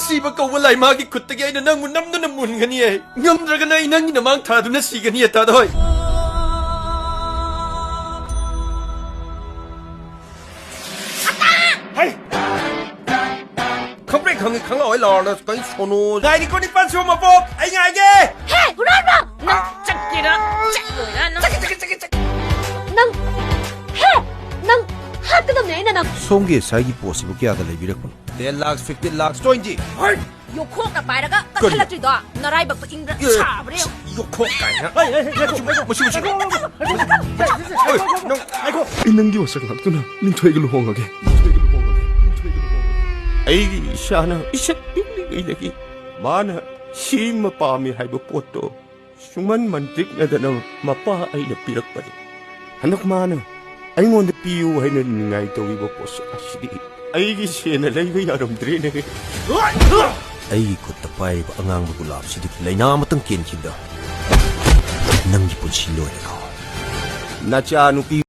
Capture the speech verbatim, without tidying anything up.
ꯁꯤꯕ ꯀꯧꯕ ꯂꯥꯏꯃꯥꯒꯤ ꯈꯨꯠꯇꯒꯤ ꯑꯩꯅ ꯅꯪꯕꯨ ꯅꯝꯗꯨꯅ ꯃꯨꯟꯒꯅꯤ꯫ ꯉꯝꯗ꯭ꯔꯒꯅ ꯑꯩ ꯅꯪꯒꯤ ꯅꯃꯥꯡ ꯊꯥꯗꯨꯅ ꯁꯤꯒꯅꯤ, ꯇꯥꯗꯣꯏ꯫ ꯍꯩ! ꯈꯪꯄ꯭ꯔꯦꯛ ꯈꯪꯉꯤ ꯈꯪꯂꯥꯎ ꯍꯩ ꯂꯥꯎꯔꯗ ꯀꯩ ꯁꯣꯅꯣ꯫ ꯉꯥꯏꯔꯤꯀꯣ ꯅꯤꯄꯥꯜ ꯁꯨꯕ ꯃꯄꯣꯛ, ꯑꯩ ꯉꯥꯏꯒꯦ꯫ ꯍꯦ, ꯍꯨꯔꯥꯟꯕ! ꯅꯪ ꯆꯠꯀꯦꯔꯥ? ꯆꯠꯂꯣꯏꯔꯥ ꯅꯪ? ꯅꯪ, ꯍꯦ! ꯅꯪ ꯍꯥꯠꯀꯗꯕꯅꯦ ꯑꯩꯅ ꯅꯪ꯫ ꯁꯣꯝꯒꯤ ꯑꯦꯁ ꯑꯥꯏꯒꯤ ꯄꯣꯁꯁꯤꯕꯨ ꯀꯌꯥꯗ ꯂꯩꯕꯤꯔꯛꯄꯅꯣ? Ten lakhs, fifteen lakhs, twenty꯫ ꯍꯣꯏ! ꯌꯣꯈꯣꯛꯅ ꯄꯥꯏꯔꯒ ꯀꯔꯤ? ꯀꯟꯊꯠꯂꯛꯇ꯭ꯔꯤꯗꯣ ꯅꯔꯥꯏꯕꯛꯇꯣ ꯏꯪꯕ꯭ꯔꯥ? ꯑꯦ, ꯁꯥꯕ꯭ꯔꯥ ꯌꯦꯡꯉꯨ꯫ ꯌꯣꯈꯣꯛ ꯀꯥꯏꯅ꯫ ꯍꯩ, ꯍꯩ, ꯍꯩ, ꯉꯥꯏꯈꯣ, ꯉꯥꯏꯈꯣ, ꯉꯥꯏꯈꯣ, ꯉꯥꯏꯈꯣ, ꯉꯥꯏꯈꯣ, ꯉꯥꯏꯈꯣ, ꯉꯥꯏꯈꯣ, ꯉꯥꯏꯈꯣ, ꯉꯥꯏꯈꯣ꯫ ꯑꯩ ꯅꯪꯒꯤ ꯋꯥꯁꯛ ꯉꯥꯛꯇꯨꯅ ꯅꯤꯡꯊꯣꯏꯒ ꯂꯨꯍꯣꯡꯉꯒꯦ꯫ ꯅꯤꯡꯊꯣꯏꯒ ꯂꯨꯍꯣꯡꯉꯒꯦ꯫ ꯅꯤꯡꯊꯣꯏꯒ ꯂꯨꯍꯣꯡꯉꯒꯦ꯫ ꯑꯩꯒꯤ ꯏꯁꯥꯅ ꯄꯤꯁꯛ ꯄꯤꯛꯂꯤꯉꯩꯗꯒꯤ ꯃꯥꯅ ꯁꯤꯃ ꯄꯥꯝꯃꯤ ꯍꯥꯏꯕ ꯄꯣꯠꯇꯣ ꯁꯨꯡꯃꯟ ꯃꯟꯇꯤꯛꯅꯗꯅ ꯃꯄꯥ ꯑꯩꯅ ꯄꯤꯔꯛꯄꯅꯤ꯫ ꯍꯟꯗꯛ ꯃꯥꯅ ꯑꯩꯉꯣꯟꯗ ꯄꯤꯌꯨ ꯍꯥꯏꯅ ꯅꯤꯡꯉꯥꯏ ꯇꯧꯔꯤꯕ ꯄꯣꯠꯁꯛ ꯑꯁꯤꯗꯤ ꯑꯩꯒꯤ ꯁꯦꯟꯅ ꯂꯩꯕ ꯌꯥꯔꯝꯗ꯭ꯔꯦꯅꯦ꯫ ꯑꯩꯒꯤ ꯈꯨꯠꯇ ꯄꯥꯏꯔꯤꯕ ꯑꯉꯥꯡꯕ ꯒꯨꯂꯥꯞꯁꯤꯗꯒꯤ ꯂꯥꯏꯅꯥ ꯑꯃꯇꯪ ꯀꯦꯟꯈꯤꯕꯗ ꯅꯪꯒꯤ ꯄꯨꯟꯁꯤ ꯂꯣꯏꯔꯦꯀꯣ꯫ ꯅꯆꯥꯅꯨꯄꯤ